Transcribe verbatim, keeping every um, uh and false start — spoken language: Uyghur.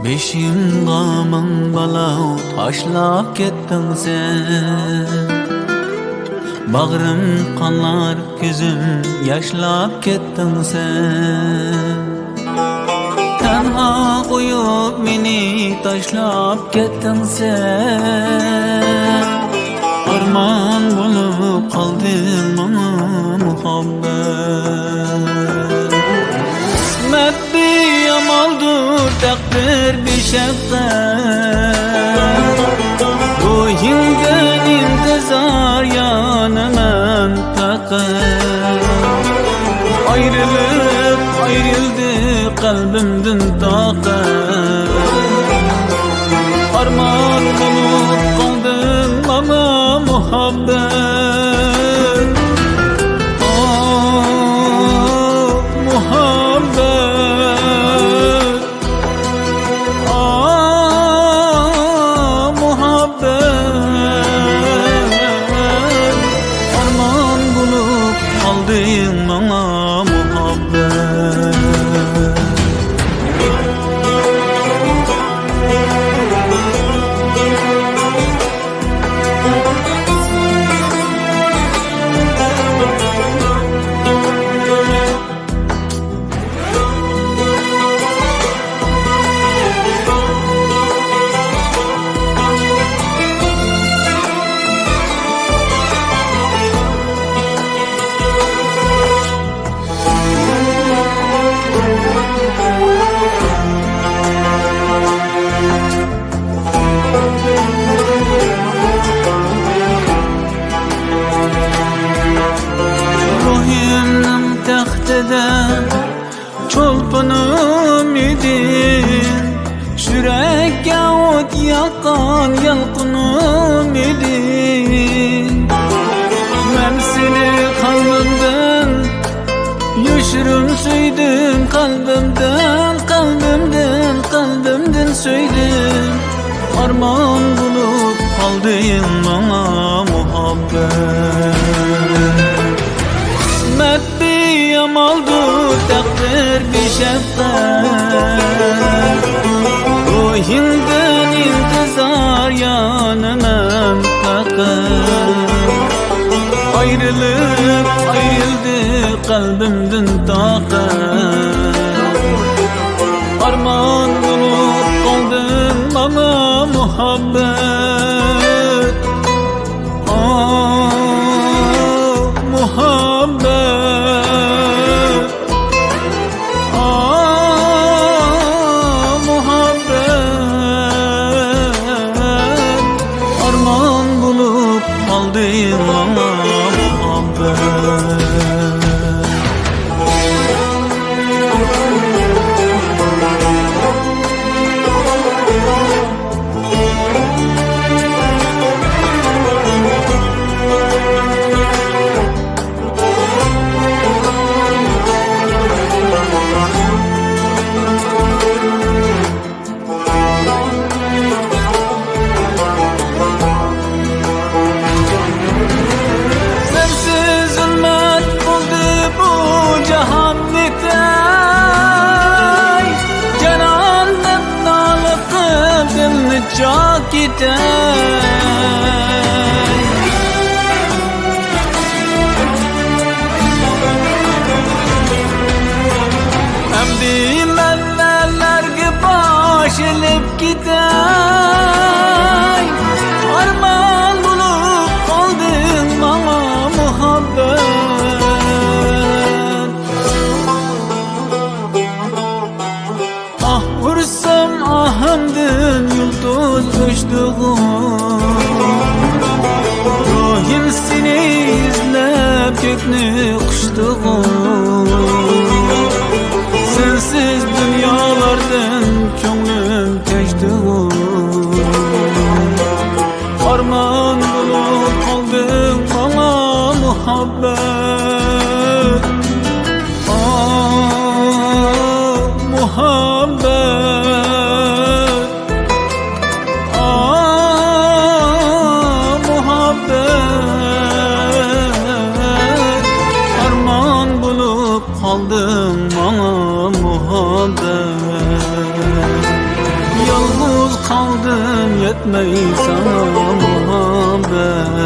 بېشىمغا مىڭ بالا تاشلاپ كەتتىڭ سەن. باغرىم قانلار، كۆزۈم ياشلاپ كەتتىڭ سەن. تەنھا قويۇپ مېنى تاشلاپ كەتتىڭ سەن. ئارمان بولۇپ قالدىڭ ماڭا مۇھەببەت. قىسمەت بىئامالدۇر تەقدىر بىشەپقەت. روھىڭدىن ئىنتىزار يانىمەن پەقەت. ئايرىلىپ ئايرىلدى قەلبىمدىن تاقەت. ئارمان بولۇپ قالدىڭ ماڭا مۇھەببەت. ئاھ، مۇھەببەت. ئاھ، مۇھەببەت. ئارمان بولۇپ قالدىڭ ماڭا مۇھەببەت. روھۇمنىڭ تەختىدە چولپىنىم ئىدىڭ، يۈرەككە ئوت ياققان يالقۇنۇم ئىدىڭ. مەن سېنى قەلبىمدىن يوشۇرۇن سۆيدۈم، قەلبىمدىن، قەلبىمدىن، قەلبىمدىن سۆيدۈم. ئارمان بولۇپ قالدىڭ ماڭا مۇھەببەت. قىسمەت بىئامالدۇر تەقدىر بىشەپقەت. روھۇڭدىن ئىنتىزار يانىمەن پەقەت. ئايرىلىپ ئايرىلدى قەلبىمدىن تاقەت. ئارمان بولۇپ قالدىڭ ماڭا مۇھەببەت. ئاھ، مۇھەببەت. ئاھ، مۇھەببەت. ئارمان بولۇپ قالدىڭ ماڭا مۇھەببەت. سەنسىز زۇلمەت بولدى بۇ جاھان نېتەي. جانان دەپ نالە قىلدىم نېچاق كېتەي. ئەمدى مەن نەلەرگە باش ئېلىپ كېتەي. ئارمان بولۇپ قالدىڭ ماڭا مۇھەببەت. ئاھ ئۇرسام ئاھىمدىن يۇلتۇز ئۆچتىغۇ. روھىم سېنى ئىزلەپ كۆكنى قۇچتىغۇ. سەنسىز دۇنيالاردىن كۆڭلۈم ئالدىم يەتمەي ساڭا مۇھەببەت.